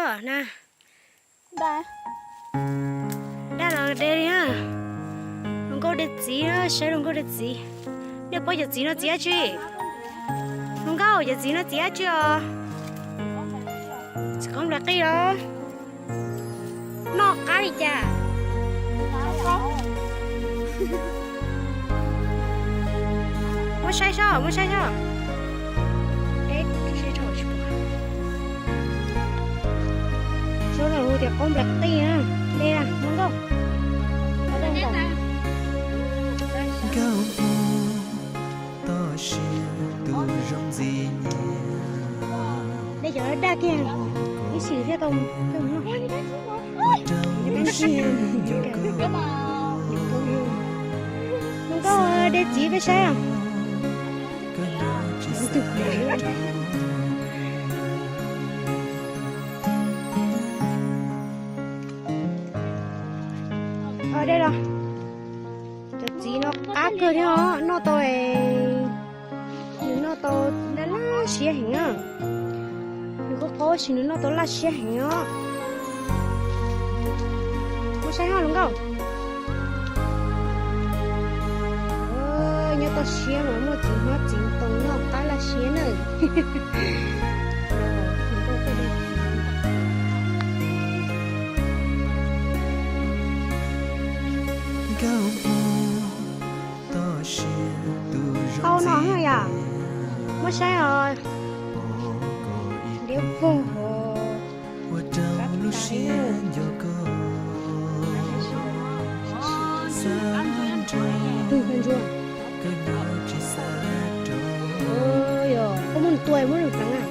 Tom na. Daj los de li na. Hluas nkauj de txiv na, saib hluas nkauj de txiv. Nej paub cov txiv no txiv dab tsi? Hluas nkauj, cov txiv no txiv dab tsi os? Txiv qaub nplawv qij los? Noj qab li cas? Muab saib soj, muab saib soj. Soj no hu tias qaub nplawv qij na. De hluas nkauj. Nkauj Hmoob, toj siab tus zoo ntxim nyiam. De cov daj kiag, ib sim thiaj tau coj mus noj. Ua rau lub siab nco koj. Hluas nkauj de txiv peb saib os. Os, de los. Cov txiv no qab kawg thiab os, noj tau, nws noj tau laj laj siab heev na. Nws qaub qaub tab sis nws noj tau laj siab heev os. Muab saib hluas nkauj. Nyob toj siab mas muaj txiv hmab txiv ntoo noj qab laj siab na. Nkauj Hmoob, toj siab tus zoo ntxim nyiam. Au no yom, muab saib os. Liab vog hov. Ua rau lub siab nco koj. Xav nrog koj nyob tsis xav rau. Koj muab nws tua, muab nws pleev na.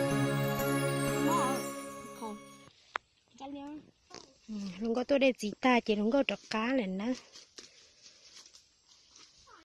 Hluas nkauj tuaj de txiv tag ces hluas nkauj rov qab lawm na.